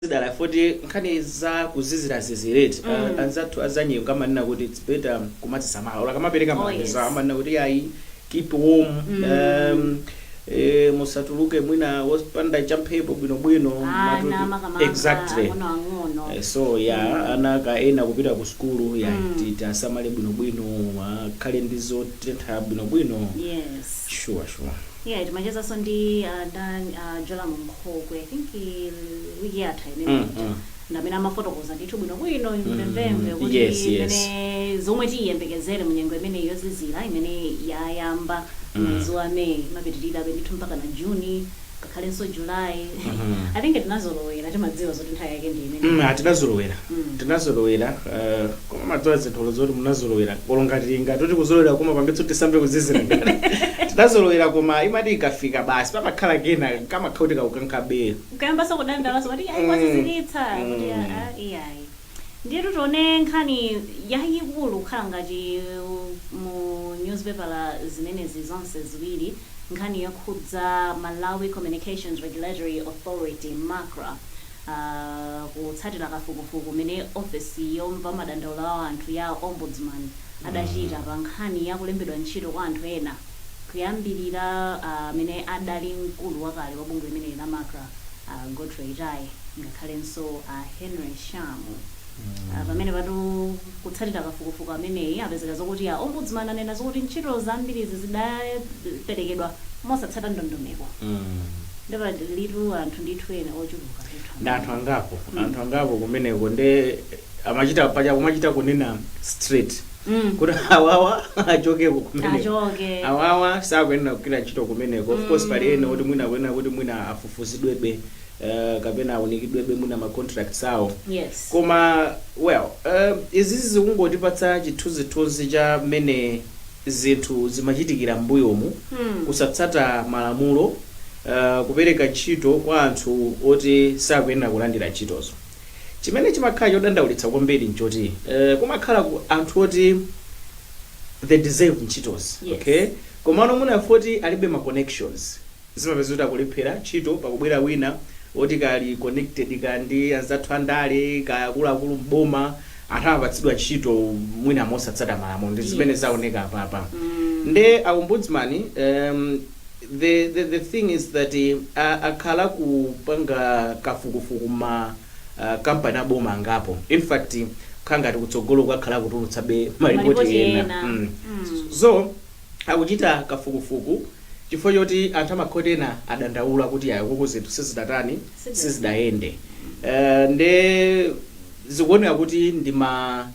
Dala foti nkhani za kuzizirazizireti, anzathu azanyengo amanena kuti it's better kumadzisamala ola kamapereka malangizo, amanena kuti ayi, keep warm, musatuluke mwina wopanda champhepo bwinobwino. Ana makamaka, ang'onoang'ono. So ya, ana ka ena kupita ku sukulu ya, tiasamale bwinobwino, akhale ndi zotentha bwinobwino. Sure. Yeah, timachezanso ndi dan Jolam Nkhokwe, I think wiki yatha imene ndamene amafotokoza ndithu bwinobwino mvemvemve kuti imene zomwe tiyembekezere munyengo imene yozizira imene yayamba mwezi wa Meyi, imapitirirabe ndithu mpaka na Juni, ngakhalenso July. I think tinazolowera, timadziwa zoti nthawi yake ndi imene. Tinazolowera. Tinazolowera, koma madziwa zinthu zoti munazolowera kolo ngati kuti kuzolowera koma pangitso tisambe kuzizira ngati tinazolowera, koma imati ikafika basi pamakhala kena kamakhala kuti kaukankhabe. Ukayambaso kudandaulaso kuti ayi, kwaziziritsa, kuti iyayi. Ndiyetu tione nkhani yayikulu kukhala ngati mu newspaper zimenezi zonse ziwiri, nkhani yokhudza Malawi Communications Regulatory Authority, MACRA, kutsatira kafukufuku umene ofesi yomva madandaulo a anthu ya Ombudsman adachita pa nkhani ya kulembedwa ntchito kwa anthu ena kuyambirira amene adali mkulu wakale wa bungwe limeneli la MACRA, Godfrey Itaye, ngakhalenso Henry Shamu. Pamene patu kutsatira kafukufuku ameneyi apezeka zokuti a Ombudsman anena zokuti ntchito zambirizi zidaperekedwa mosatsata ndondomeko. Ndipo litu anthu ndithu ena ochuluka ndithu. Ndi anthu angapo, anthu angapo kumeneko, nde amachita paja kumachita kunena straight kuti awawa achokeko kumeneko. Achoke. Awawa sakuyenera kugwira ntchito kumeneko. Of course pali ena kuti mwina akuyenera kuti mwina afufuzidwebe, kapena awunikidwebe mwina ma contracts awo. Koma well, izizi zikungotipatsa chithunzithunzi cha mmene zinthu zimachitikira m'mbuyomu, kusatsata malamulo, kupereka ntchito kwa anthu oti sakuyenera kulandira ntchitozo. Chimene chimakhala chodandaulitsa kwambiri nchoti kumakhala anthu oti they deserve ntchitozi, okay, komano mwina foti alibe ma connections, zimapeza kuti akulephera ntchito, pakubwera wina oti kali connected ka ndi anzathu andale, ka akuluakulu mboma, anthu amapatsidwa ntchito mwina mosatsata malamulo. Ndi zimene zaoneka apapa. Nde a Ombudsman, the thing is that akhala kupanga kafukufuku ma kampani aboma angapo. In fact, kukhala ngati kutsogolo kukakhala kutulutsabe malipoti malipoti ena. Ena. So akuchita kafukufuku chifukwa choti anthu amakhoti ena adandaula kuti ayi, kuku zinthu sizidatani, sizidayende. Nde zikuoneka kuti ndi ma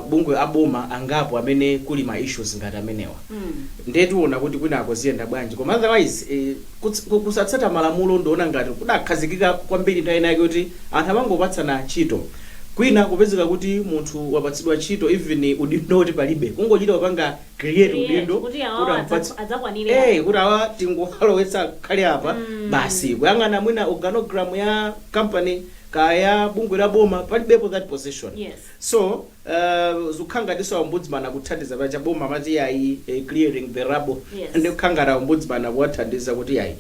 bungwe aboma angapo amene kuli ma issues ngati amenewa. Ndiye tiona kuti kwinako ziyenda bwanji, koma otherwise kusatsata malamulo ndiona ngati kudakhazikika kwambiri nthawi inake kuti anthu amangopatsana ntchito. Kwina kupezeka kuti munthu wapatsidwa ntchito even udindo kuti palibe, kungochita kupanga create create, udindo kuti awawa adzakwanire. Kuti awa tingowalowetsa khale apa basi. Kuyang'ana mwina organogram ya company kaya bungwe la boma, palibepo that position. So zikukhala ngatinso Ombudsman akuthandiza pacha boma amati yayi, clearing the rubble. Ndi kukhala ngati Ombudsman akuwathandiza kuti yayi,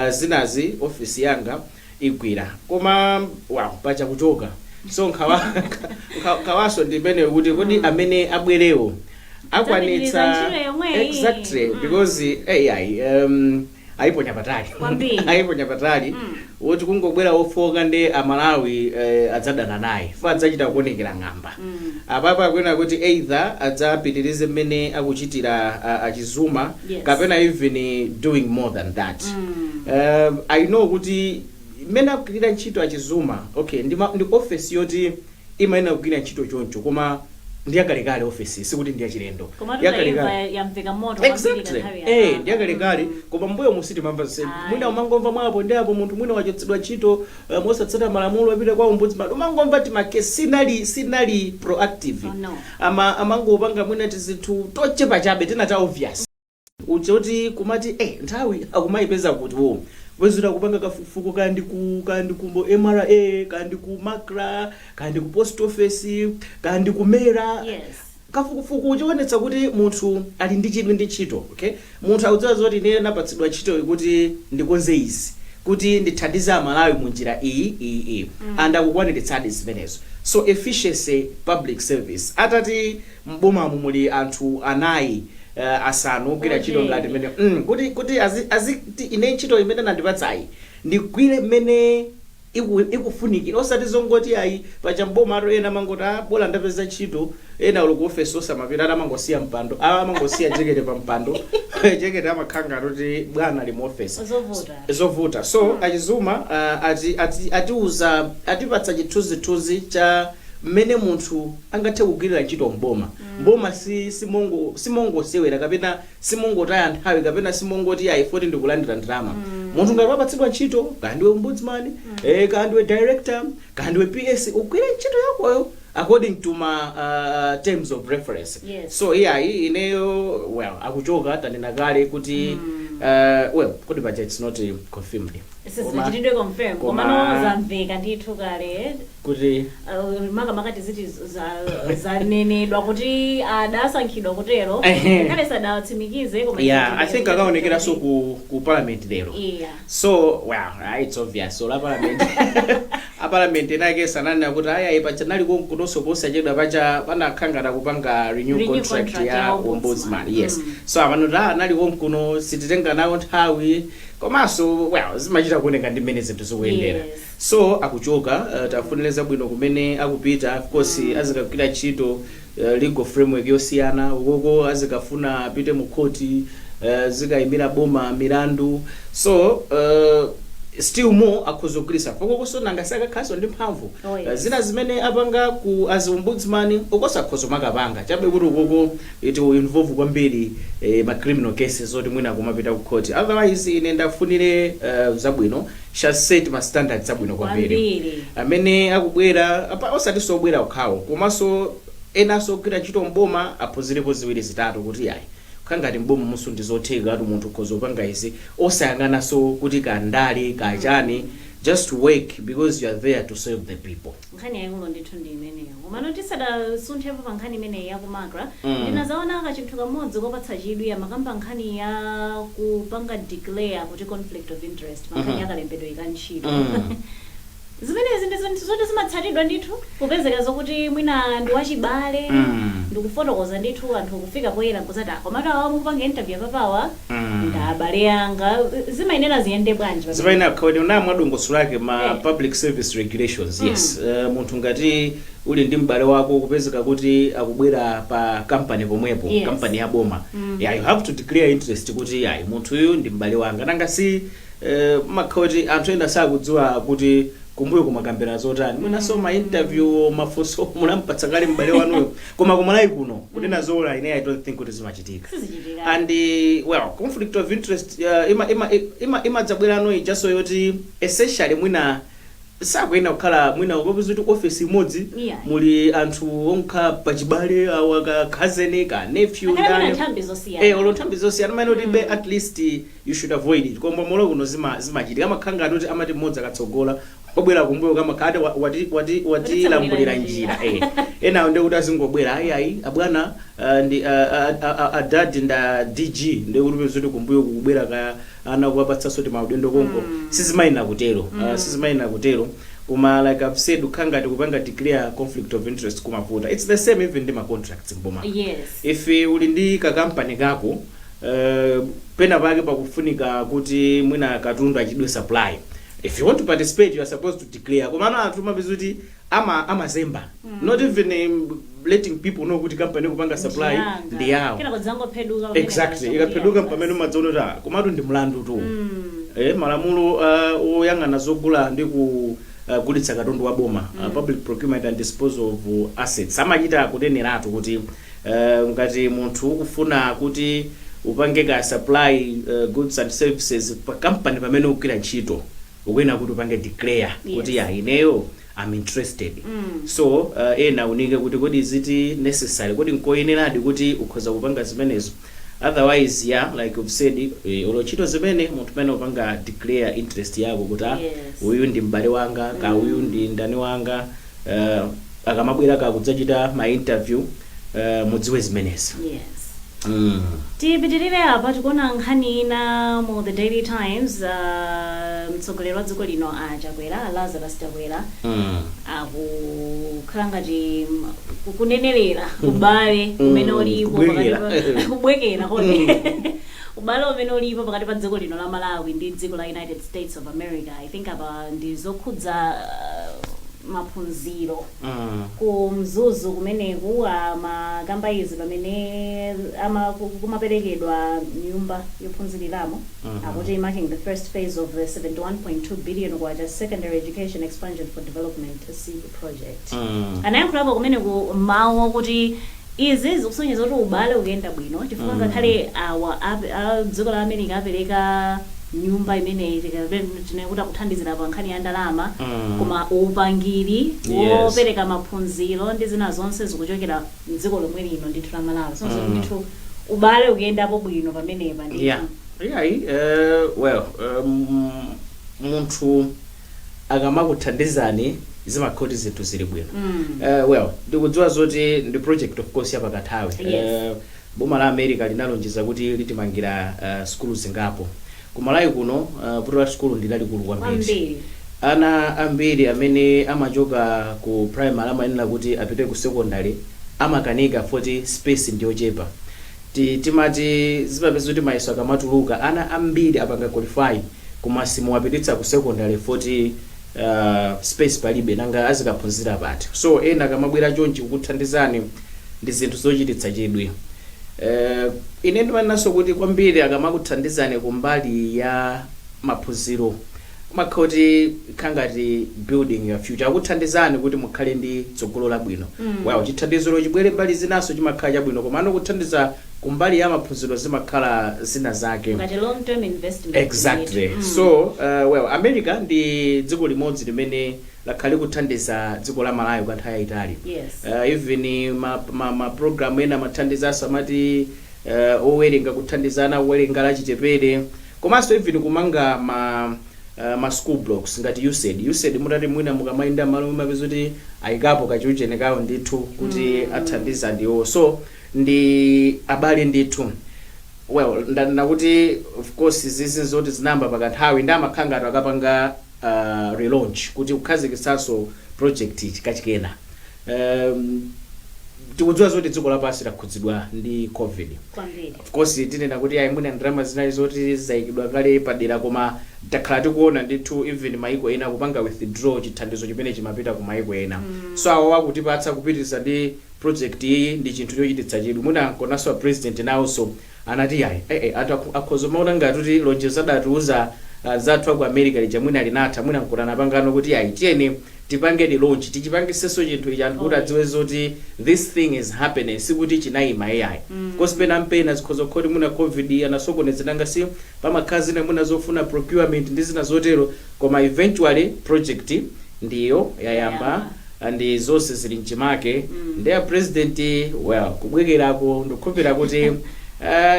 zinazi ofisi yanga igwira. Koma wow, pacha kuchoka, so nkhawaso ndi imeneyo kuti kodi amene abwerewo akwanitsa adzapitiriza ntchito yomweyi? Exactly, because ayi, ayiponya patali. Kwambiri. Ayiponya patali, woti kungobwera wofoka ndi Amalawi adzadana naye fa adzachita kuonekera ng'amba. Apapa akuyenera kuti either adzapitirize mmene akuchitira Achizuma kapena even doing more than that. I know kuti mmene akugwirira ntchito Achizuma, okay, ndi office yoti imayenera kugwira ntchito choncho, koma ndi yakalekale office, sikuti ndi yachilendo. Koma tutayimva yamveka moto kwambiri kanthawi yakapa. Ndi yakalekale, koma mbuyo musitimamva zonse. Ayi. Mwina umangomva mwapo ndi apo munthu mwina wachotsedwa ntchito mosatsata malamulo, apita kwa Ombudsman, umangomva timakesi, sinali proactive. Oh, no. Amangopanga mwina tizinthu tochepa chabe tina ta obvious uchoti kumati nthawi akumayipeza kuti wo kupezera kupanga kafukufuku kandi ku MRA, kandi ku MACRA, kandi ku post office, kandi ku MERA. Kafukufuku chionetsa kuti munthu ali ndi chidwi ndi ntchito, okay, munthu akudziwa zoti ine napatsidwa ntchito kuti ndikonze izi. Kuti ndithandize Amalawi mu njira iyi, iyi, iyi, and akukwaniritsadi zimenezo. So efficiency, public service, atati mbomamu muli anthu anayi, asanu ogwira ntchito ngati mene kuti azi ine ntchito imene nandipatsayi ndigwire mmene ikufunikira, osati zongoti ayi, pacha mboma ato ena amangoti, "Ah, bola ndapeza ntchito." Ena uli ku ofesi osamapita, ati amangosiya mpando, amangosiya jekete pa mpando, jekete amakhala ngati bwana ali mu ofesi. Zovuta. Zovuta. So achizuma atiuza, atipatsa chithunzithunzi cha mmene munthu angathe kugwirira ntchito mboma. Mboma si simongosewera kapena simongotaya nthawi kapena simongoti ayi, foti ndikulandira ndalama. Munthu ngati wapatsidwa ntchito, kaya ndiwe ombudsman, kaya ndiwe director, kaya ndiwe PS, ugwire ntchito yakoyo according to ma terms of reference. So iyayi, ineyo, well, akuchoka, tanena kale kuti well, kuti paja it's not confirmed. Sizachitidwe confirm, komano zamveka ndithu kale. Kuti Makamaka tiziti zanenedwa kuti adasankhidwa kutero. Ngakhale sadawatsimikize, koma Yeah, I think akaonekeranso ku parliament lero. So well, it's obvious. So la parliament, a parliament enake sananena kuti ayayi, pacha nali konkutonso posachedwa pacha panakhangata kupanga renew, renew contract, contract ya ya ombudsman. Ombudsman. Yes. So apanoti anali konkuno, sititenga nawo nthawi, komanso well, zimachita kuoneka ndi mmene zinthu zikuyendera. So akuchoka, tafunire zabwino kumene akupita. Of course, azikagwira ntchito legal framework yosiyana ukoko, azikafuna apite mu khoti, zikayimira boma milandu. So still more akhoza kugwiritsa pokokoso, nanga sakakhaso ndi mphamvu. Zina zimene apanga ku as ombudsman, ukoso akhoza makapanga chabe kuti ukoko it will involve kwambiri ma criminal cases oti mwina kumapita ku court. Otherwise ine ndafunire zabwino, shall set ma standards zabwino kwambiri. Kwambiri. Amene akubwera apa, osati sobwera okhawo, komanso enanso ogwira ntchito mboma aphunzirepo ziwiri zitatu kuti ayi, kukhala ngati mboma musu ndi zotheka kuti munthu ukhoza kupanga izi osayang'ananso kuti kandale kachani, just work because you are there to serve the people. Nkhani yayikulu ndithu ndi imeneyo. Komano tisadasunthepo pa nkhani imeneyi yaku MACRA, ndinazaona kachinthu kamodzi kopatsa chidwi. Amakamba nkhani ya kupanga declare kuti conflict of interest pa nkhani yakalembedwe ka ntchito. Zimenezi ndi zinthu zoti zimatsatidwa ndithu, kupezeka zokuti mwina ndi wachibale, ndikufotokoza ndithu anthu kufika poyera nkuzati, "Komatu awa mukupanga interview apapawa ndi abale anga." Zimayenera ziyende bwanji pamene? Zimayenera kukhala na mwadongosolo lake ma public service regulations. Yes, munthu ngati uli ndi m'bale wako, kupezeka kuti akubwera pa kampani pomwepo, kampani ya boma, yeah, you have to declare interest kuti ayi, munthu uyu ndi m'bale wanga. Nanga si makhala kuti anthu ena sakudziwa kuti kumbuyo kumakambira zotani, mwinanso ma interview, mafunso munampatsa kale m'bale wanuyo. Koma kumalawi kuno, kunena zoona, ine I don't think kuti zimachitika. Sizichitika. And well, conflict of interest ima imadzabwerano ijaso yoti essentially mwina sakuyenda kukhala mwina ukapeza kuti office imodzi muli anthu onkha pachibale, awa ka cousin, ka nephew, Akhale mwina ndani. nthambi zosiyana. Olo nthambi zosiyana maina kuti be at least you should avoid it. Koma molo kuno zimachitika, amakhala ngati kuti amati mmodzi akatsogola, obwera kumbuyo kamakhala ati watilambulira njira. Enawo ndi kuti azingobwera, ayi ayi, abwana, ndi adadi nda DG, ndi kuti peza kuti kumbuyo kukubwera ka ana kuwapatsanso ti maudindo konko. Sizimayina kutero, sizimayina kutero. Koma like I've said, ukhala ngati kupanga declare conflict of interest kumavuta. It's the same even ndi ma contracts mboma. If uli ndi kakampani kako, pena pake pakufunika kuti mwina katundu achidwe supply, if you want to participate, you are supposed to declare. Komano anthu mapeza kuti amazemba, not even letting people know kuti company kupanga supply ndi yawo. Kena kudzangopheduka pamene Exactly. paja. Ikapheduka kuti pamene umadzaona kuti, ah, komatu ndi mlandu tu. Malamulo oyang'ana zogula ndi kugulitsa katundu wa boma, Public Procurement and Disposal of Assets, amachita kuneneratu kuti ngati munthu ukufuna kuti upange ka supply goods and services pa company pamene ukugwira ntchito, ukuyenera kuti upange declare kuti ya, ineyo I'm interested. So ena unike kuti kodi is it necessary, kodi nkoyeneradi kuti ukhoza kupanga zimenezo? Otherwise, yeah, like you've said, olo ntchito zimene munthu pamene upanga declare interest yako kuti, ah, uyu ndi m'bale wanga, ka uyu ndi ndani wanga, akamabwera kakudzachita ma interview, mudziwe zimenezi. Yes. Tipitirire apa, tikuona nkhani ina mu The Daily Times. Mtsogoleri wa dziko lino a Chakwera, Lazarus Chakwera, akukhala ngati kunenerera ubale umene ulipo Kubwekera. Kubwekera kodi ubale umene ulipo pakati pa dziko lino la Malawi ndi dziko la United States of America. I think apa ndi zokhudza maphunziro ku Mzuzu kumeneku. Amakamba izi pamene kumaperekedwa nyumba yophunziriramo, akuti marking the first phase of the 71.2 billion kwacha Secondary Education Expansion for Development Seed Project. Anayankhulapo kumeneku mawu okuti izi zikusonyeza kuti ubale ukuyenda bwino, chifukwa ngakhale awa a dziko la America apereka nyumba imeneyi, tinakuti akuthandizira pa nkhani ya ndalama, koma upangiri wopereka maphunziro ndi zina zonse zikuchokera mdziko lomwe lino ndithu la Malawi. So ndithu ubale ukuyendapo bwino pamenepa ndithu. Yeah, well, munthu akamakuthandizani zimakhala kuti zinthu zili bwino. Well, ndikudziwa zoti ndi project of course yapakanthawi. Boma la America linalonjeza kuti litimangira skulu zingapo. Kumalawi kuno vuto la skulu ndi lalikulu kwambiri. Kwambiri. Ana ambiri amene amachoka ku primary amayenera kuti apite ku secondary amakanika poti space ndiyochepa. Timati zimapeza kuti mayeso akamatuluka ana ambiri apanga qualify koma simuwapititsa ku secondary poti space palibe, nanga azikaphunzira pati? So ena akamabwera chonchi kukuthandizani ndi zinthu zochititsa chidwi. Ine ndimanenanso kuti kwambiri akamakuthandizani kumbali ya maphunziro kumakhala kuti khangati building your future, akuthandizani kuti mukhale ndi tsogolo labwino. Well, chithandiziro chibwere mbali zinaso chimakhala chabwino, koma kuthandiza kumbali ya maphunziro zimakhala zina zake. Ngati long term investment. Exactly. So well, America ndi dziko limodzi limene lakhala likuthandiza dziko la Malawi kwa nthawi yayitali. Even ma program ena amathandizanso, amati owerenga, kuthandizana owerenga lachichepere, komanso even kumanga ma school blocks ngati USAID. USAID mutati mwina mukamayenda malo mumapeza kuti ayikapo kachiuchene kawo ndithu kuti athandiza ndiwo. So ndi abale ndithu. Well, ndanena kuti of course zizi zoti zinayamba pakanthawi ndi amakhala ngati akapanga relaunch kuti kukhazikitsanso project ichi kachikena. Tikudziwa zoti dziko lapansi lakhudzidwa ndi COVID. Kwambiri. Of course tinena kuti ayi, mwina ndalama zinali zoti zayikidwa kale padera, koma takhala tikuona ndithu even maiko ena kupanga withdraw chithandizo chimene chimapita ku maiko ena. So awo akutipatsa kupitiriza ndi project iyi ndi chinthu chochititsa chidwi. Mwina konanso a president nawonso anati yayi, anthu akhoza maona ngati kuti lonjezo adatiuza zathu aku America lija mwina linatha. Mwina nkuti anapangano kuti yayi, tiyeni tipange relaunch, tichipangisenso chinthu ichi anthu kuti adziwe zoti this thing is happening, sikuti chinayima iyayi. Kosi pena mpena zikhoza kuti mwina COVID anasokonezera, si pamakhala zina mwina zofuna procurement ndi zina zotero, koma eventually project ndiyo yayamba and zonse zili mchimake. Ndi a president, well, kubwekerako ndikukhulupirira kuti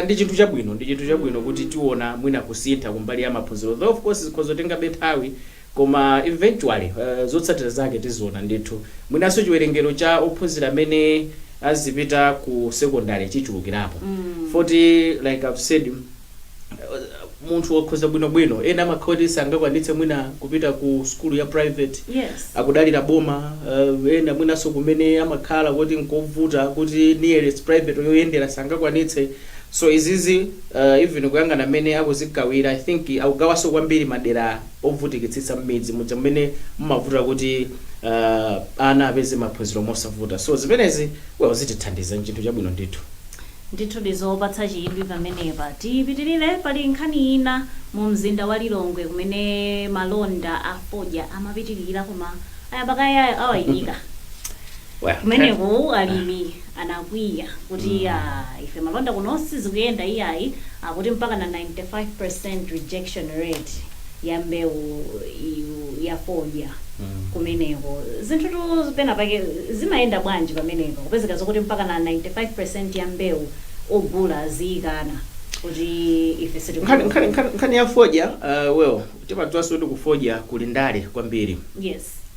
ndi chinthu chabwino, ndi chinthu chabwino kuti tiona mwina kusintha kumbali ya maphunziro, though of course zikhoza kutengabe nthawi, koma eventually zotsatira zake tiziona ndithu. Mwinanso chiwerengero cha ophunzira amene azipita ku secondary chichulukirapo, poti like I've said, munthu wakhoza bwinobwino, ena amakhala sangakwanitse mwina kupita ku skulu ya private, akudalira boma. Ena mwinanso kumene amakhala kuti nkovuta kuti nearest private yoyendera sangakwanitse. So izizi even kuyang'ana mmene akuzigawira, I think akugawanso kwambiri madera ovutikitsitsa, m'midzi muja mmene mmavuta kuti ana apeze maphunziro mosavuta. So zimenezi, well, zitithandiza, nchinthu chabwino ndithu. Ndithu ndizopatsa chidwi pamenepa. Tipitirire, pali nkhani ina mu mzinda wa Lilongwe kumene malonda a fodya amapitirira koma ayamba kaya awayimika. Well, Kumeneko alimi anakwiya kuti ife malonda kuno sizikuyenda iyayi, akuti mpaka na 95% rejection rate ya mbewu ya fodya. Kumeneko zinthutu pena pake zimayenda bwanji pamenepo, kupezeka zokuti mpaka na 95% ya mbewu ogula ziyikana kuti ife Nkhani ya fodya, well, timadziwanso kuti kufodya kuli ndale kwambiri.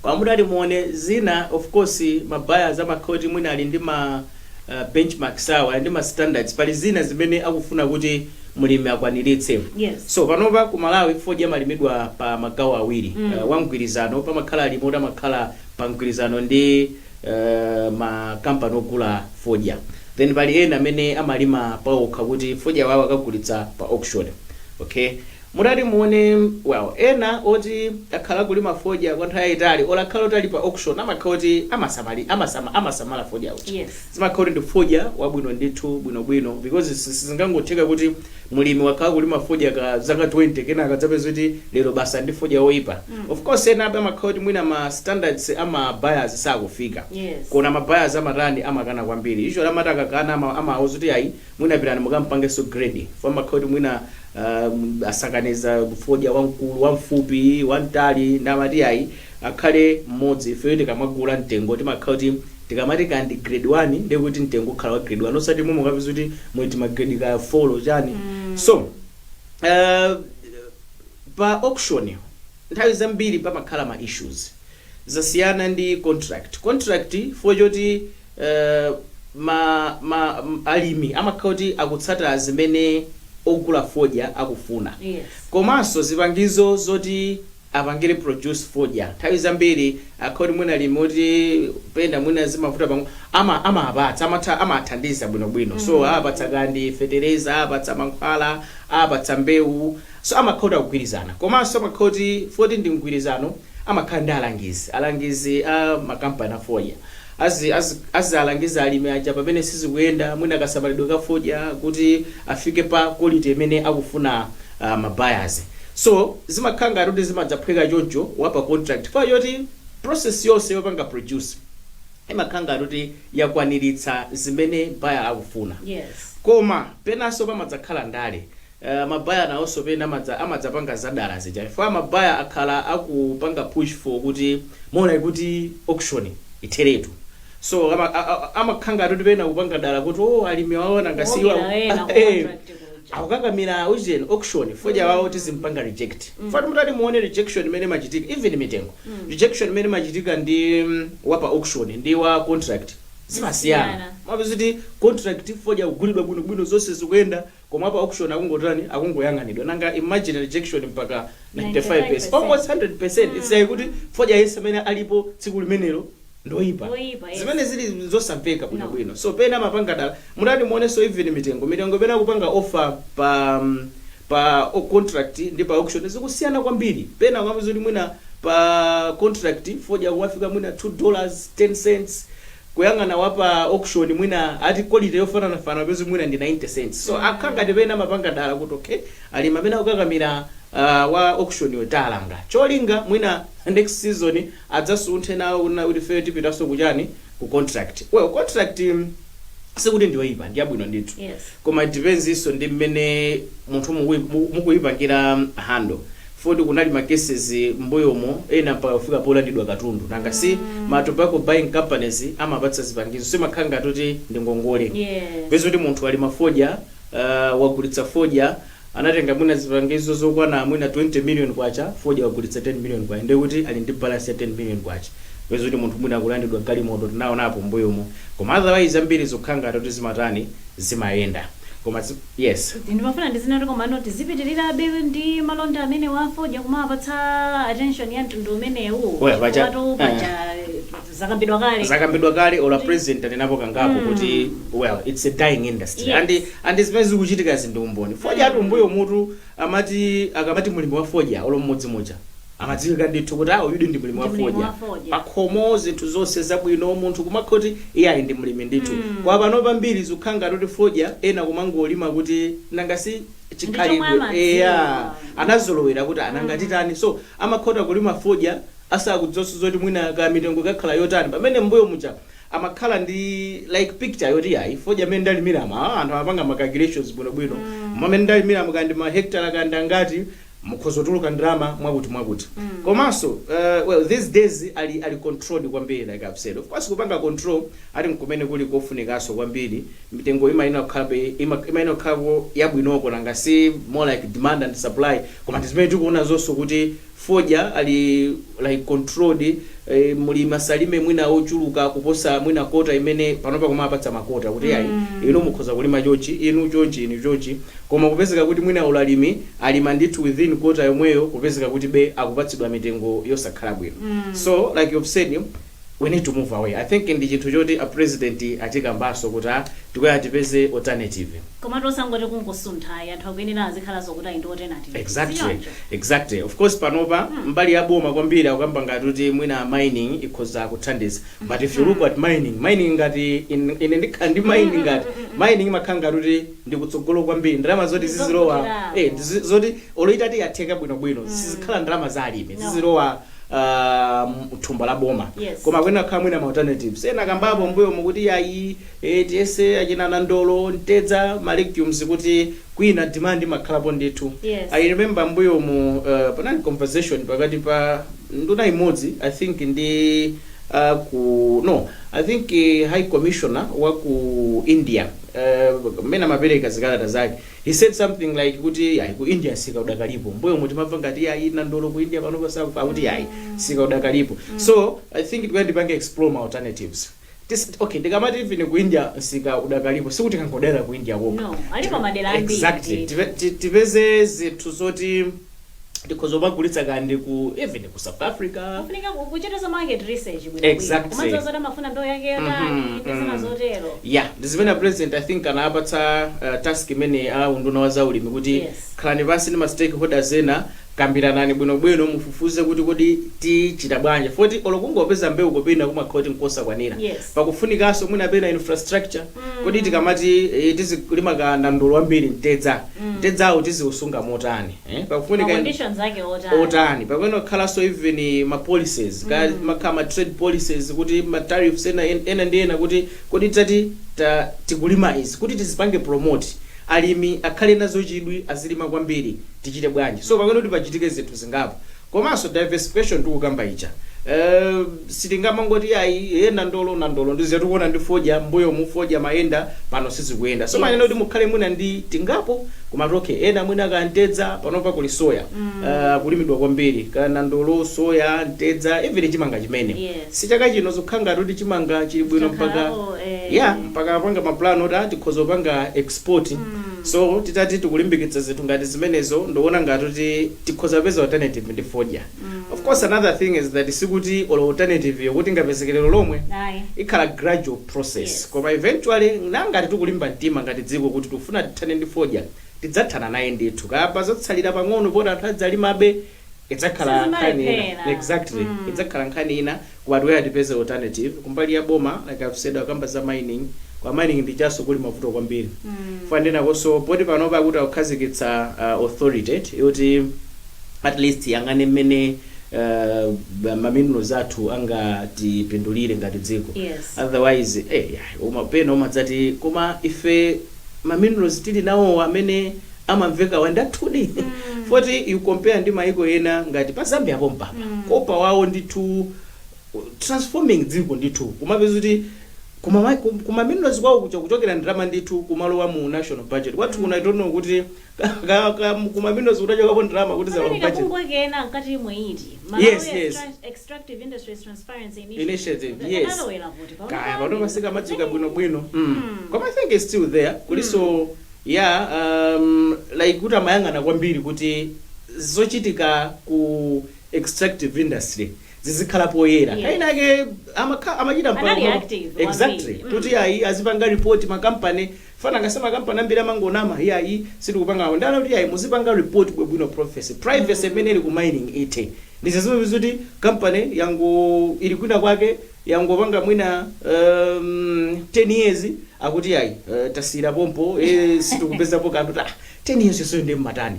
Kwamutati muone zina, of course ma buyers amakhoti mwina ali ndi ma benchmarks awo, ali ndi ma standards. Pali zina zimene akufuna kuti mulimi akwaniritse. So panopa ku Malawi fodya amalimidwa pa magawo awiri. Wa mgwirizano, pamakhala alimi oti amakhala pa mgwirizano ndi makampani ogula fodya, then pali ena amene amalima paokha kuti fodya wawo akagulitsa pa auction. Okay, mutati muone, well, ena oti akhala kulima fodya kwa nthawi yayitali, olo akhala oti ali pa auction, amakhala oti amasamala fodya uja. Zimakhala kuti ndi fodya wabwino ndithu, bwinobwino, because sizingangotheka kuti mulimi wakhala kulima fodya ka zaka 20, kenaka adzapeza kuti lero basa ndi fodya woyipa. Of course ena abe amakhala kuti mwina ma standards ama buyers sakufika. Kona ma buyers amatani? Amakana kwambiri. Usually amati akakana, amawuza kuti ayi, mwina pitani mukampangenso grade. Fo amakhala kuti mwina asakaniza fodya wamkulu, wamfupi, wamtali, ndi amati ayi, akhale mmodzi. Ifeyo tikamagula mtengo timakhala kuti tikamati kandi grade 1, ndiye kuti mtengo ukhala wa grade 1, osati momwe mukapeza kuti mwiti ma grade ka 4 chani. So pa auction nthawi zambiri pamakhala ma issues, zasiyana ndi contract. Contract for choti alimi amakhala kuti akutsata zimene ogula fodya akufuna. Komanso zipangizo zoti apangire produce fodya, nthawi zambiri akhoti mwina alimi oti pena mwina zimavuta pang'ono, amapatsa, amatha, amathandiza bwinobwino. So apatsa kandi fetereza, apatsa mankhwala, apatsa mbewu, so amakhala akugwirizana. Komanso amakhala kuti foti ndi mgwirizano, amakhala ndi alangizi a makampani a fodya azi alangiza alimi aja pamene sizikuyenda, mwina kasamalidwe ka fodya kuti afike pa quality imene akufuna ma buyers. So zimakhala ngati kuti zimadzaphweka choncho wapa contract fa choti process yonse yopanga produce imakhala ngati kuti yakwaniritsa zimene buyer akufuna. Koma penanso pamadzakhala ndale. Ma buyer nawonso pena amadzapanga zadala zija fa ma buyer akhala akupanga push for kuti more like kuti auction itheretu. So amakhala ngati kuti pena kupanga dala kuti oh, alimi waona ngasiwa Kuwokera ena ku contract kuja. Akukakamira ujeni auction, fodya wawo tizimpanga reject. Fati mutati muone rejection imene imachitika, even mitengo rejection imene imachitika ndi wapa auction ndi wa contract zimasiyana. Zimasiyana. Mapeza kuti contract fodya kugulidwa bwinobwino, zonse zikuyenda, koma pa auction akungotani? Akungoyang'anidwa. Nanga imagine rejection mpaka 95%, 95%. almost 100%. It's like kuti fodya yense amene alipo tsiku limenelo ndoyipa. Ndoyipa, yes. Zimene zili zosamveka bwinobwino. So pena amapanga dala. Mutati muonenso even mitengo pena kupanga offer pa contract ndi pa auction zikusiyana kwambiri. Pena kwamva kuti mwina pa contract fodya kuwafika mwina $2 10 cents, kuyang'ana wapa auction mwina ati quality yofananafana pezi mwina ndi 90 cents. So akhala ngati pena amapanga dala kuti okay, alimi amene akukakamira wa auction yotalanga, cholinga mwina next season adzasunthe nawo kuna kuti feyo tipitanso kuchani, ku contract. Well, contract sikuti ndiyoyipa, ndiyabwino ndithu. Koma it depends inso ndi mmene munthu mukuyipangira handle. Foti kunali ma cases mbuyomo, ena mpaka kufika polandidwa katundu. Nanga si ma tobacco buying companies amapatsa zipangizo, simakhala ngati kuti ndi ngongole. Pezi kuti munthu ali mafodya, wagulitsa fodya, anatenga mwina zipangizo zokwana mwina 20 million kwacha, fodya wagulitsa 10 million kwacha, ndiye kuti ali ndi balance ya 10 million kwacha. Pezi kuti munthu mwina akulandidwa galimoto, tinaonapo mbuyomo. Koma otherwise ambiri zikukhala ngati kuti zimatani? Zimayenda. Koma yes. Ndimafuna ndizinati, koma tizipitirirabe ndi malonda amene wafodya kumapatsa attention ya mtundu umenewu? Well, Chifukwa paja zakambidwa kale. Zakambidwa kale, ola president anenapo kangapo kuti well, it's a dying industry. And zimene zikuchitika ndi umboni. Fodya atu mbuyo mutu amati akamati mulimi wa fodya olo mmodzi muja amadziwika ndithu kuti awo yudi ndi mulimi wa Ndi mulimi fodya. wa fodya. Pakhomo zinthu zonse zabwino, munthu kumakhoti iye ali ndi mlimi ndithu. Kwa pano pambiri zikukhala ngati kuti fodya ena kumangolima kuti nanga si chikhalidwe. Amadziwa. Eya, anazolowera kuti anangatitani, so amakhota kulima fodya asakudzonso zoti mwina ka mitengo kakhala yotani, pamene mbuyo muja amakhala ndi like picture yoti ayi, fodya amene ndalimirama, anthu amapanga ma calculations bwinobwino, mmene ndalimiramo kandi ma hectare kandi angati, mukhoza kutuluka ndalama mwakuti mwakuti. Komanso well, these days ali controlled kwambiri, like I've said. Of course kupanga control ati nkumene kuli kofunikanso kwambiri. Mitengo imayenera kukhalabe imayenera kukhalako yabwinoko, nanga si more like demand and supply. Koma ndi zimene tikuona zonso kuti fodya ali like controlled. Mulimi asalime mwina ochuluka kuposa mwina quota imene panopa kumapatsa ma quota kuti ayi, inu mukhoza kulima chochi, inu chochi, inu chochi, koma kupezeka kuti mwina ulalimi alima ndithu within quota yomweyo, kupezeka kuti be akupatsidwa mitengo yosakhala bwino. So like you've said, we need to move away. I think ndi chinthu choti a president achikambaso kuti tikuya tipeze alternative. Komatu osangoti kungosuntha, anthu akuyenera azikhalanso kuti ali ndi alternative. Exactly. Sichoncho? Exactly. Of course panopa mbali ya boma kwambiri akukamba ngati kuti mwina mining ikhoza kuthandiza, but if you look at mining, mining ngati ine ndikhala ndi mining, ngati mining imakhala ngati kuti ndikutsogolo kwambiri, ndalama zoti zizilowa Zokutirapo. zoti oloitati yatheka bwinobwino, sizikhala ndalama za alimi, No. zizilowa thumba la boma. Koma kwena kukhala mwina ma alternatives ena kambapo mbuyo mukuti ayi, tiyese achina nandolo, mtedza, ma legumes, kuti kwina demand imakhalapo ndithu. I remember mbuyo mu panali conversation pakati pa nduna imodzi, I think ndi ku, no, I think high commissioner wa ku India, mmene amapereka zikalata zake, he said something like kuti ayi, ku India sika udakalipo. Mbuyo mu timamva ngati ayi, nandolo ku India panopa sakufa, akuti ayi, sika udakalipo. So I think tikuya ndipange explore ma alternatives. Okay, ndikamati even ku India sika udakalipo, sikuti kangodera ku India kokha. No, alipo madera ambiri. Exactly. Ndithu. Tipeze zinthu zoti tikhoza kumagulitsa kandi ku even ku South Africa. Kufunika kuchita market research bwino. Exactly. Kumadziwa zoti amafuna mbewu yake yotani, ndi zina zotero. Yeah, ndi zimene president, I think, anapatsa task imene a unduna wa zaulimi kuti khalani pansi ndi ma stakeholders ena, kambiranani bwinobwino, mufufuze kuti kodi tichita bwanji, foti olo kungopeza mbewu kopena kumakhala kuti nkosakwanira. Pakufunikanso mwina pena infrastructure. Kodi tikamati tizilima ka nandolo wambiri, mtedza, mtedzawo tiziusunga motani, eh? Pakufunika Ma conditions ake otani. Otani. Pakuyenera kukhalanso even ma policies ka makhala ma trade policies, kuti ma tariffs ena ena ndi ena, kuti kodi tati tikulima izi, kuti tizipange promote, alimi akhale nazo chidwi, azilima kwambiri, tichite bwanji? So pakuyenera kuti pachitike zinthu zingapo. Komanso diversification tikukamba ija, sitingamangoti ayi, nandolo, nandolo ndiziya tikuona ndi fodya mbuyo mu fodya mayenda, pano sizikuyenda. So manena kuti mukhale mwina ndi tingapo, koma okay, ena mwina kantedza, panopa kuli soya, kulimidwa kwambiri, ka nandolo, soya, mtedza, even chimanga chimene si chaka chino zikukhala ngati kuti chimanga chili bwino mpaka Chakhalapo, eh. Yeah, mpaka apanga maplan oti tikhoza kupanga export. So titati tikulimbikitsa zinthu ngati zimenezo, ndikuona ngati kuti tikhoza kupeza alternative ndi fodya. Of course another thing is that sikuti olo alternative yokuti ingapezeke lero lomwe. Ayi. Ikhala gradual process. Koma eventually, nangati tikulimba mtima ngati dziko kuti tikufuna tithane ndi fodya, tidzathana naye ndithu. Kapa zotsalira pang'ono poti anthu adzalimabe, idzakhala nkhani ina. Sizimalephera. Exactly. Idzakhala nkhani ina, koma tikuya tipeze alternative. Kumbali ya boma, like I've said, akamba za mining. Kwa mining ndichaso kuli mavuto kwambiri. Fandenakonso poti panopa kuti akukhazikitsa authority yoti at least yang'ane mmene ma minerals athu angatipindulire ngati dziko. Otherwise yeah, pena umadzati koma ife ma minerals tili nawo amene amamveka wandathudi, foti you compare ndi maiko ena ngati pa Zambia pompapa, copper wawo ndithu transforming dziko ndithu, kumapeza kuti kuma minerals kwawo kucha kuchokera ndalama ndithu kumalowa mu national budget. Kwathu kuna, I don't know kuti kuma minerals kutachokapo ndalama kuti zalowa Pamene budget. kabungwe kena nkati imwe iti Malawi Extractive Industries Transparency Initiative, yes. Analowera kuti Kaya pano pasika madzuka bwinobwino. Koma I think it's still there. Kuliso, yeah, like kuti amayang'ana kwambiri kuti zochitika ku extractive industry zizikhala poyera. Kainake amachita Anali active exactly kwambiri. Kuti ayi, azipanga report makampani, fana ngase makampani ambiri amangonama, iye ayi, sitikupanga ndana, kuti ayi, muzipanga report bwinobwino. Privacy imene ili ku mining ite ndizizimwe kuti company yango ili kwina kwake, yangopanga mwina 10 years, akuti ayi, tasiyira pompo, situkupezapo kanthu. Ta 10 years yonseyo ndi mmatani?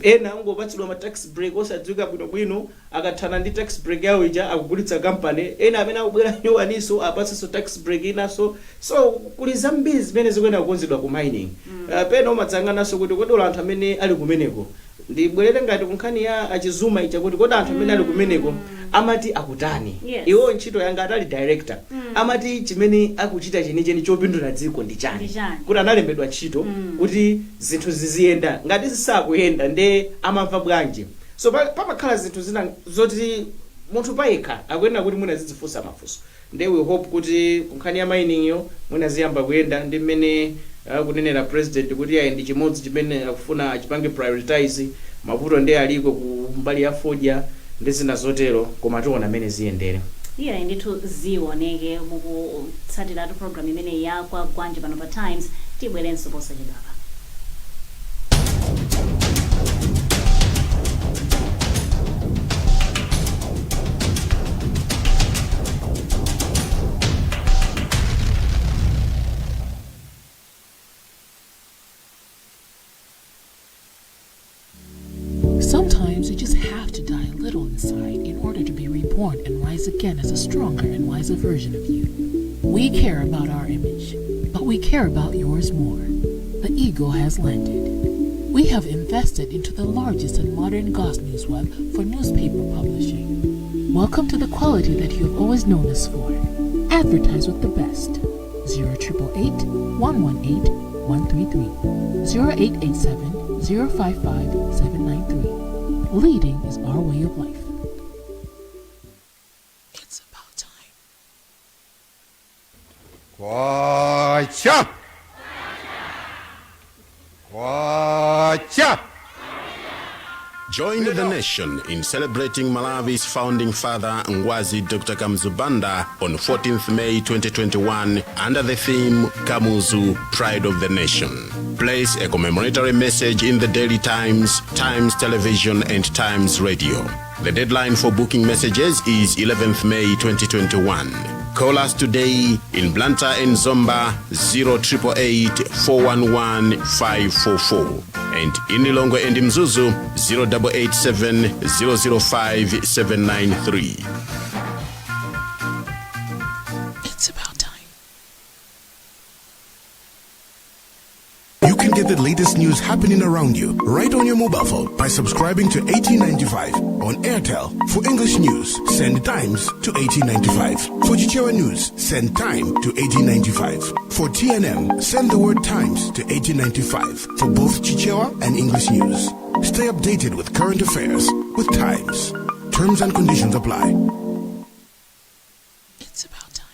Ena angopatsidwa ma tax break osadziwika bwinobwino, akathana ndi tax break yawo ija akugulitsa company, ena amene akubwera nyuwaniso apatsenso tax break inaso. So kuli zambiri zimene zikuyenera kukonzedwa ku mining. Pena umadzang'ananso kuti kodi olo anthu amene ali kumeneko, ndibwerere ngati kunkhani ya achizuma ija, kuti kodi anthu amene ali kumeneko amati akutani? Iwo ntchito yanga atali director, amati chimene akuchita chenicheni chopindula dziko ndi chani? Ndi chani? Kuti analembedwa ntchito kuti zinthu ziziyenda, ngati zisakuyenda nde amamva bwanji? So pamakhala zinthu zina zoti Munthu payekha akuyenera kuti mwina zidzifunsa mafunso. Nde we hope kuti kunkhani ya mining yo mwina ziyamba kuyenda ndi mmene akunenera president kuti ayi, ndi chimodzi chimene akufuna achipange prioritize. Mavuto ndi aliko ku mbali ya fodya ndi zina zotero, koma tiona mmene ziyendere. Iyayi ndithu, zioneke. Mukutsatiratu program imeneyi ya Kwagwanji pano pa Times. Tibwerenso posachedwapa. Sometimes you just have to die a little inside in order to be reborn and rise again as a stronger and wiser version of you. We care about our image, but we care about yours more. The Eagle has landed. We have invested into the largest and modern Goss News web for newspaper publishing. Welcome to the quality that you have always known us for. Advertise with the best. 0888 118 133, 0887 055 793. Leading is our way of life. It's about time. Kwacha! Kwacha! Join the nation in celebrating Malawi's founding father, Ngwazi Dr. Kamuzu Banda, on 14th May 2021 under the theme "Kamuzu, Pride of the Nation." Place a commemoratory message in the Daily Times, Times Television, and Times Radio. The deadline for booking messages is 11th May 2021. Call us today in Blantyre and Zomba, 0888 411 544, and in Lilongwe and Mzuzu, 0887 005 793. It's about time. You can get the latest news happening around you right on your mobile phone by subscribing to 1895 on Airtel. For English news, send Times to 1895. For Chichewa news, send Time to 1895. For TNM, send the word Times to 1895 for both Chichewa and English news. Stay updated with current affairs with Times. Terms and conditions apply. It's about time.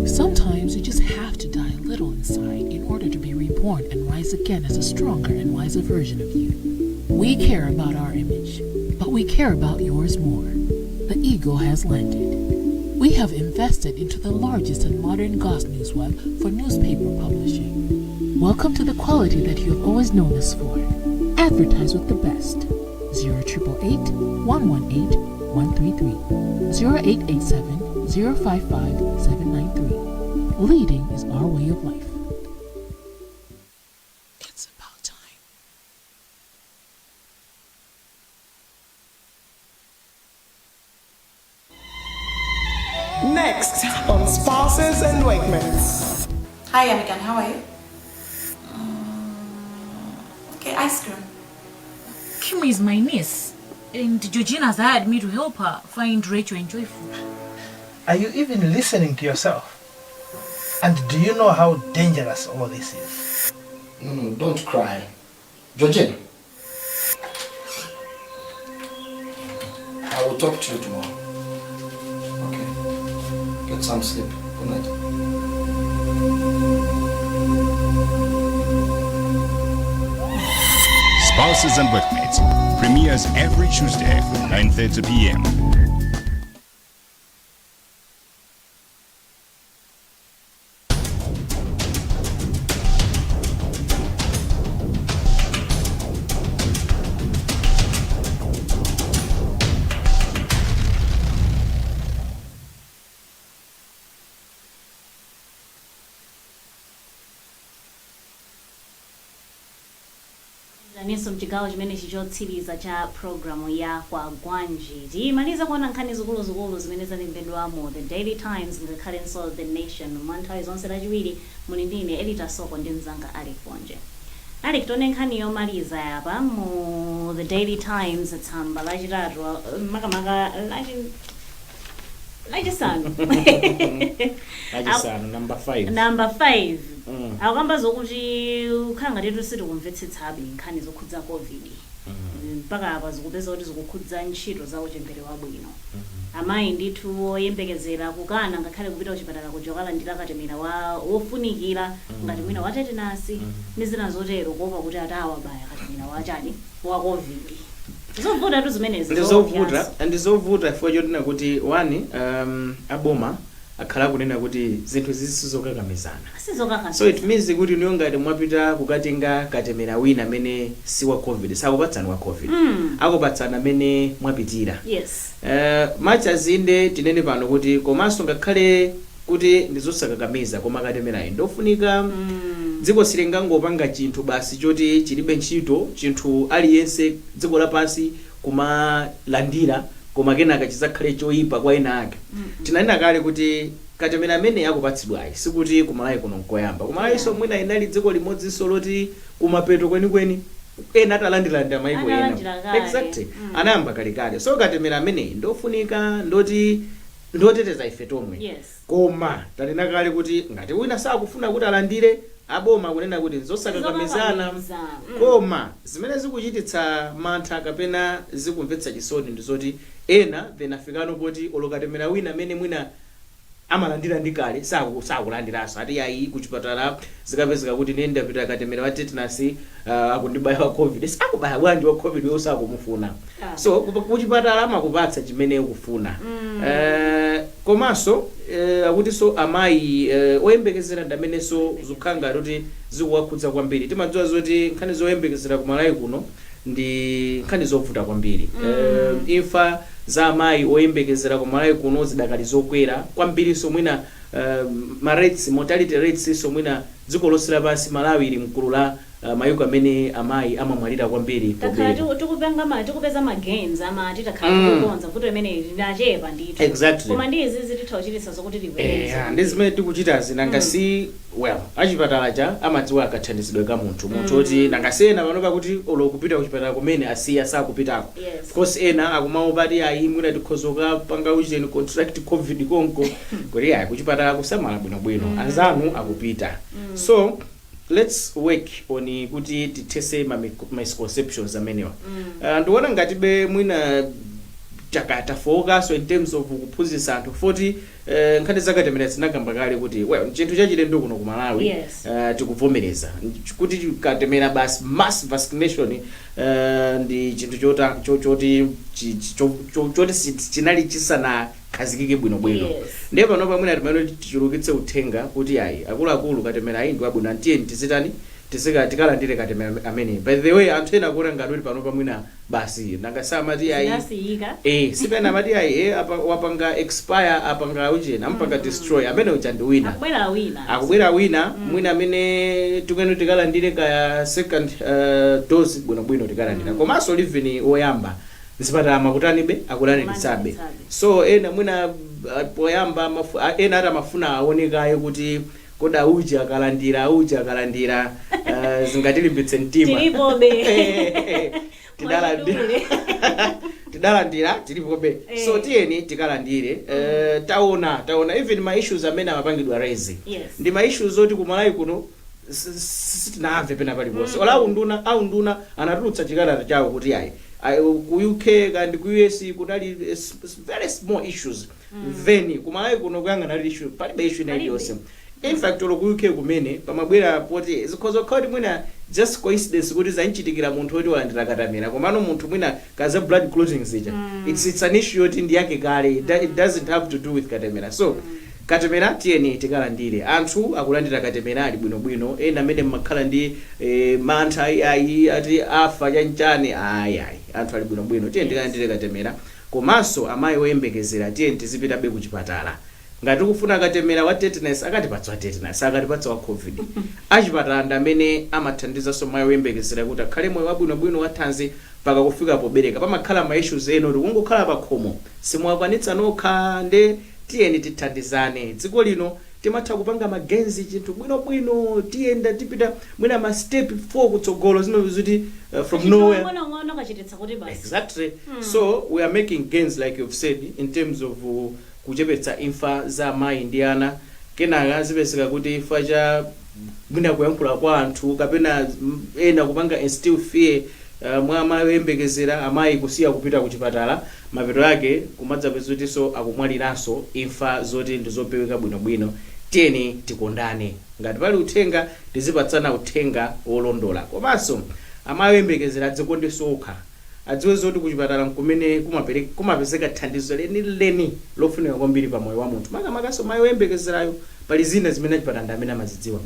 Sometimes you just have to die a little inside in order to be reborn and rise again as a stronger and wiser version of you. We care about our image, but we care about yours more. The Eagle has landed. We have invested into the largest and modern Goss News web for newspaper publishing. Welcome to the quality that you have always known us for. Advertise with the best. 0888 118 133, 0887 055 793. Leading is our way of life. It's about time. Next on Spouses and Workmates. Hi, Amikan, how are you? Okay, ice cream. Kim is my niece, and Georgina has hired me to help her find Rachel and Joyful. Are you even listening to yourself? And do you know how dangerous all this is? No, don't cry. Georgina, I will talk to you tomorrow. Okay. Get some sleep. Good night. Spouses and Workmates premieres every Tuesday at 9:30 p.m. Naninso mchigawo chimenechi chotsiriza cha programu ya Kwagwanji, timaliza kuona nkhani zikuluzikulu zimene zalembedwamo The Daily Times ngakhalenso The Nation. Mwa nthawi zonse Lachiwiri muli ndine Elita Soko ndi mzanga Alec Ponje. Alec, tione nkhani yomaliza yapa mu The Daily Times, tsamba lachitatu, makamaka lachi Lachisanu. Lachisanu, number 5. Number 5. Akukamba zokuti kukhala ngati sitikumvetsetsabe nkhani zokhudza COVID. Mpaka apa zikupeza kuti zikukhudza ntchito za uchembere wabwino. Amayi ndithu oyembekezera kukana ngakhale kupita kuchipatala kuja kukalandira katemera wa wofunikira, ngati mwina wa tetanus ndi zina zotero, kuopa kuti atawabaya katemera wachani, wa COVID. Zovuta tu zimenezi. Ndizovuta, ndizovuta chifukwa chotina kuti one, aboma akhala kunena kuti zinthu izi sizokakamizana. Sizokakamizana. So it means kuti niyo ngati mwapita kukatenga katemera wina amene si wa COVID, sakupatsani wa COVID, akupatsani amene mwapitira. Much as inde tinene pano kuti komanso ngakhale kuti ndizosakakamiza, koma katemerayi ndofunika. Dziko silingangopanga chinthu basi choti chilibe ntchito, chinthu aliyense dziko lapansi kumalandira, koma kenaka chizakhale choyipa kwa ena ake. Tinanena kale kuti katemera amene akupatsidwayi sikuti kumalawi kuno nkoyamba. Kumalawinso mwina inali dziko limodzinso loti kumapeto kwenikweni ena atalandirandira maiko ena. Analandira kale. Exactly. Anayamba kalekale. So katemera ameneyi ndofunika, ndoti ndoteteza ife tomwe. Koma tanena kale kuti ngati wina sakufuna kuti alandire, aboma kunena kuti nzosakakamizana. Zokakamiza. Koma zimene zikuchititsa mantha kapena zikumvetsa chisoni ndizoti ena then afikano poti olo katemera wina amene mwina amalandira ndi kale sakulandiranso, ati ayi, kuchipatala zikapezeka kuti ine ndapita katemera wa tetanus, akundibaya wa COVID. Sakubaya bwanji wa COVID wewe sakumufuna? So kuchipatala amakupatsa chimene ukufuna. Komanso akutinso amayi oyembekezera ndi amenenso zikukhala ngati kuti zikuwakhudza kwambiri. Timadziwa zoti nkhani zoyembekezera kumalawi kuno ndi nkhani zovuta kwambiri. Imfa za amayi oyembekezera kumalawi kuno zidakali zokwera kwambirinso. Mwina ma rates, mortality rates, so mwina dziko lonse lapansi Malawi ili mgulu la mayiko amene amayi amamwalira kwambiri Takhala pobereka. tikupeza ma gains, amati takhala tikukonza vuto imene linachepa ndithu. Koma ndi izi zititha kuchititsa zokuti libwereze. Ndi zimene tikuchitazi nanga si, well, achipatala cha amadziwa akathandizidwe ka munthu oti nanga si ena pano pakuti olo kupita kuchipatala kumene asiya, sakupitako. Of course ena akumaopa ati ayi, mwina tikhoza kukapanga ucheni, contract COVID konko, kuti ayi, kuchipatala kusamala bwinobwino, anzanu akupita. So let's work on kuti tithese ma misconceptions amenewa. Ndikuona ngatibe mwina takafokaso in terms of kuphunzitsa anthu foti nkhani zakatemera zinakamba kale kuti, well, chinthu chachilendo kuno ku Malawi. Tikuvomereza kuti katemera basi, mass vaccination, ndi chinthu choti choti chinali chisanakhazikike bwinobwino. Ndiye pano pamwina timene tichulukitse uthenga kuti ayi, akuluakulu, katemera ayi ndi wabwino, antiyeni tizitani, tizika tikalandire katemera amene. By the way, anthu ena akuona ngati kuti pano pamwina basi, nanga samati ayi, Zinasiyika. Sipena amati ayi, apa wapanga expire, apanga ucheni, ampanga destroy amene uja ndi wina. Akubwera wina. Akubwera wina, mwina amene tikuyeni tikalandire kaya second dose bwinobwino tikalandira. Komanso even woyamba mzipatala makutanibe, akulanditsabe. Akulanditsabe. So ena mwina poyamba ena ati amafuna aonekayo kuti kodi auja akalandira, auja akalandira, zingatilimbitse mtima. Tilipobe. Tidalandira. Mwachidule. Tidalandira, tilipobe. So tiyeni tikalandire. Taona even ma issues amene amapangidwa raise ndi ma issues oti kumalawi kuno sitinamve pena paliponse. Ola aunduna anatulutsa chikalata chawo kuti ayi, ku UK kandi ku US kunali very small issues. Then kumalawi kuno kuyang'ana ali issue, palibe issue ina Palibe. iliyonse. In fact, olo ku UK kumene pamabwera poti zikhoza kukhala kuti mwina just coincidence kuti zanchitikira munthu woti walandira katemera, komano munthu mwina kaza blood clotting zija, it's an issue yoti ndi yake kale. It doesn't have to do with katemera. So katemera tiyeni tikalandire. Anthu akulandira katemera ali bwinobwino. Ena amene mmakhala ndi mantha, ayi ayi, ati afa chanchani, ayi ayi, anthu ali bwinobwino. Tiyeni tikalandire katemera. Komanso amayi oyembekezera, tiyeni tizipitabe ku chipatala. Ngati tikufuna katemera wa tetanus, akatipatsa wa tetanus, akatipatsa wa COVID. Achipatala ndi amene amathandizanso mayi oyembekezera kuti akhale moyo wabwinobwino wa thanzi mpaka kufika pobereka. Pamakhala ma issues ena kuti kungokhala pa khomo simuwakwanitsa nokha, nde tiyeni tithandizane. Dziko lino timatha kupanga ma gains, chinthu bwinobwino, tiyenda, tipita mwina ma step 4 kutsogolo, zimene ziti from nowhere ng'ono kachititsa kuti basi. Exactly. So we are making gains, like you've said, in terms of Kuchepetsa imfa za amayi ndi ana. Kenaka zipezeka kuti imfa cha mwina kuyankhula kwa anthu kapena ena kupanga instill fear mwa amayi oyembekezera, amayi kusiya kupita ku chipatala, mapeto ake kumadzapeza kutinso akumwaliranso imfa zoti ndizopeweka bwinobwino. Tiyeni tikondane. Ngati pali uthenga, tizipatsana uthenga wolondola. Komanso amayi oyembekezera adzikondenso okha, adziwe zoti kuchipatala nkumene kumapezeka thandizo lenileni lofunika kwambiri pa moyo wa munthu, makamakaso mayi oyembekezerayo. Pali zina zimene achipatala ndi amene amazidziwa.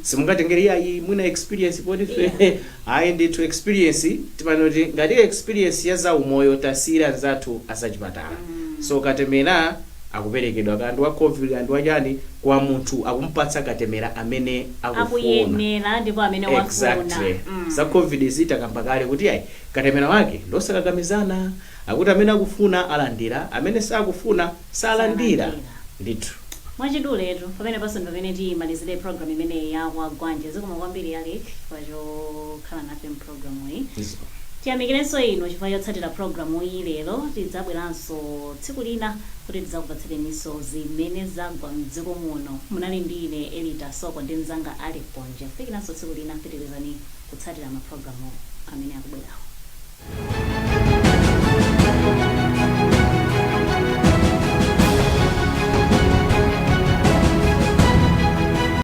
Simungatengere iyayi mwina experience poti fe ayi ndithu. Experience timanoti ngati experience ya zaumoyo tasiyira anzathu azachipatala. So katemera akuperekedwa kandi wa COVID kandi wachani, kwa munthu akumpatsa katemera amene akufuna, akuyenera ndipo amene wafuna. Exactly. Za COVID zitakamba kale kuti ayi, katemera wake ndosakakamizana, akuti amene akufuna alandira, amene sakufuna salandira ndithu. Mwachiduletu pamene paso pamene tiyimalizire program imeneyi ya Kwagwanji. Zikomo kwambiri, Alik, chifukwa chokhala nafe mpulogalamu iyi. Tiyamikirenso inu chifukwa chotsatira programu iyi lero. Tidzabweranso tsiku lina kuti tidzakupatsireninso zimene zagwa mdziko muno. Munali ndi ine Elita Soko ndi mzanga Alik Ponje. Kufikiranso tsiku lina, pitirizani kutsatira mapulogalamu amene akubwerawo.